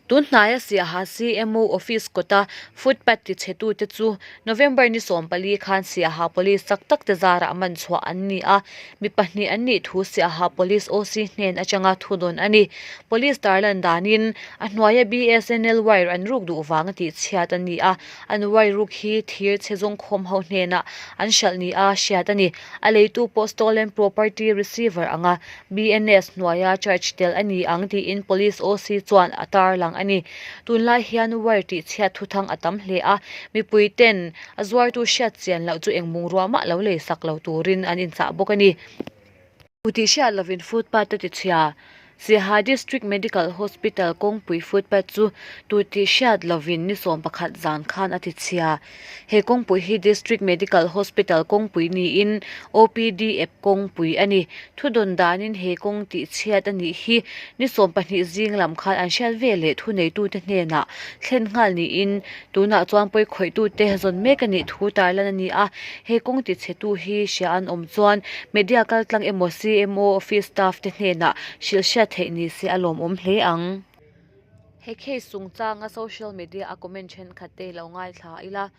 Tun hnaia Siaha CMO office kawta footpath tichhetute chu November ni 14 khan Siaha Police chak tak te zarah man chhuah an ni a, mi pahnih an nih thu Siaha Police OC hnen atanga thudawn a ni. Police tarlan danin a hnuaia BSNL wire an ruk duh vanga tihchhiat a ni a, an wire ruk hi thir chhe zawngkhawm ho hnenah an hralh ni a hriat a ni. A leitu pawh stolen property receiver anga BNS hnuaia charge tel a ni ang tiin Police OC chuan a tarlang a ni. Tunlai hian wire tihchhiat thuthang a tam hle a, mipui ten a zuartu hriat chian loh chu eng bungrua mah lo lei sak lo turin an inchah bawk a ni. U tih hriat lovin footpath a tichhia. Siaha District Medical Hospital kawngpui footpath chu tu tih hriat lovin ni 11 zan khan a tichhia. He kawngpui hi District Medical Hospital kawngpui niin OPD ep kawngpui a ni. Thudawn danin he kawng tihchhiat a nih hi ni 20 zing lam khan an hriat ve leh thuneitute hnenah thlen nghal niin tunah chuan pawikhawih-tute zawn mek a nih thu tarlan a ni a. He kawng tichhetu hi hria an awm chuan media kaltlang emaw CMO office staff te hnenah hrilh hriat theih ni se a lawmawm hle ang. He case chungchanga social media a comment thenkhat te lo ngaithla ila,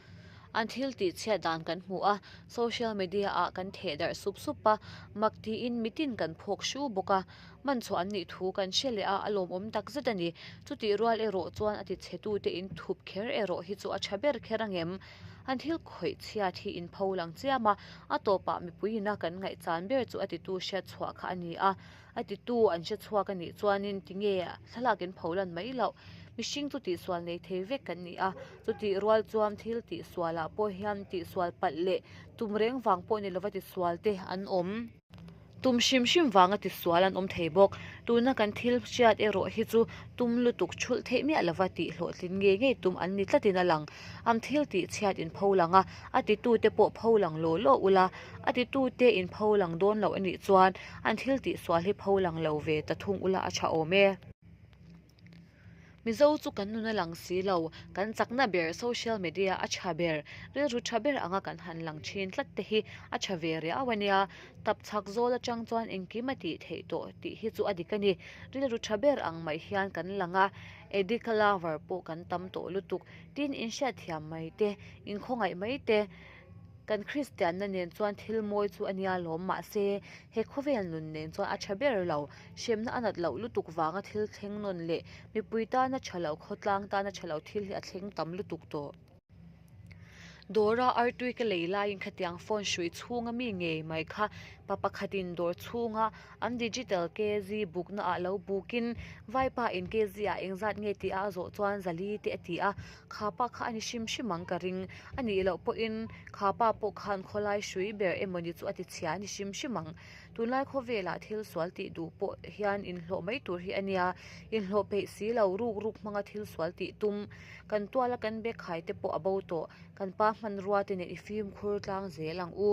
an thil tih chhiat dan kan hmu a, social media ah kan theh darh sup sup a, mak tiin mitin kan phawk hru bawk a, man chhuah an nih thu kan hre leh a, a lawmawm tak zet a ni. Chutih rual erawh chuan a ti chhe tute in thup kher erawh hi chu a tha ber kher angem? An thil khawih chhiat hi in pho lang chiam a, a tawpah mipui ina kan ngaihchan ber chu a titu hriat chhuah kha a ni a. A titu an hre chhuak a nih chuanin tinge thlalak in pho lan mai loh. Mihring chu tihsual nei thei vek kan ni a, chutih rual chuan thil tihsualah pawh hian tihsual palh leh tum reng vang pawh ni lova tisual te an awm. Tum hrim hrim vanga tisual an awm thei bawk. Tuna kan thil hriat erawh hi chu tum lutuk thulh theih miah lova tih hlawhtlin ngei ngei tum an ni tlatin a lang. An thil tih chhiat in pho lang a, a titute pawh pho lang law law ula, a titute in pho lang dawn loh a nih chuan an thil tih sual hi pho lang lo ve ta thung ula a tha awm e. Mizo chu kan nun a lang si lo, kan chakna ber social media a tha ber, rilru tha ber anga kan han lang thin tlat te hi a tha ve riau a nia. Tap chhak zawl atang chuan engkim a tih theih tawh tih hi chu a dik a ni. Rilru tha ber ang mai hian kan lang a, Edika lover pawh kan tam tawh lutuk. Tin, inhriatthiam mai te, inkhawngaih mai te, kan Kristianna nen chuan thil mawi chu a nia lawm. Mahse, he khawvel nun nen chuan a tha ber lo. Hremna a nat loh lutuk vanga thil thleng nawn leh mipui tana tha lo, khawtlang tana tha lo thil hi a thleng tam lutuk tawh. Dawra artui ka lei laiin khatiang phone hrui chhunga mi ngei mai kha pa pakhatin dawr chhunga an digital KZ bukna ah lo bukin vaipa in KZ ah engzat nge tih a zawh chuan zali te a ti a, kha pa kha a ni hrim hrim ang ka ring a nih loh pawhin kha pa pawh khan khawlai hrui ber emawni chu a ti chhia a ni hrim hrim ang. Tunlai khawvelah thil sual tih duh pawh hian inhlawh mai tur hi a nia, inhlawh peih si lo ruk ruk hmanga thil sual tih tum kan tuala kan bek khai te pawh a bo tawh, kan pa hmanrua te nen i fimkhur tlang zel ang u.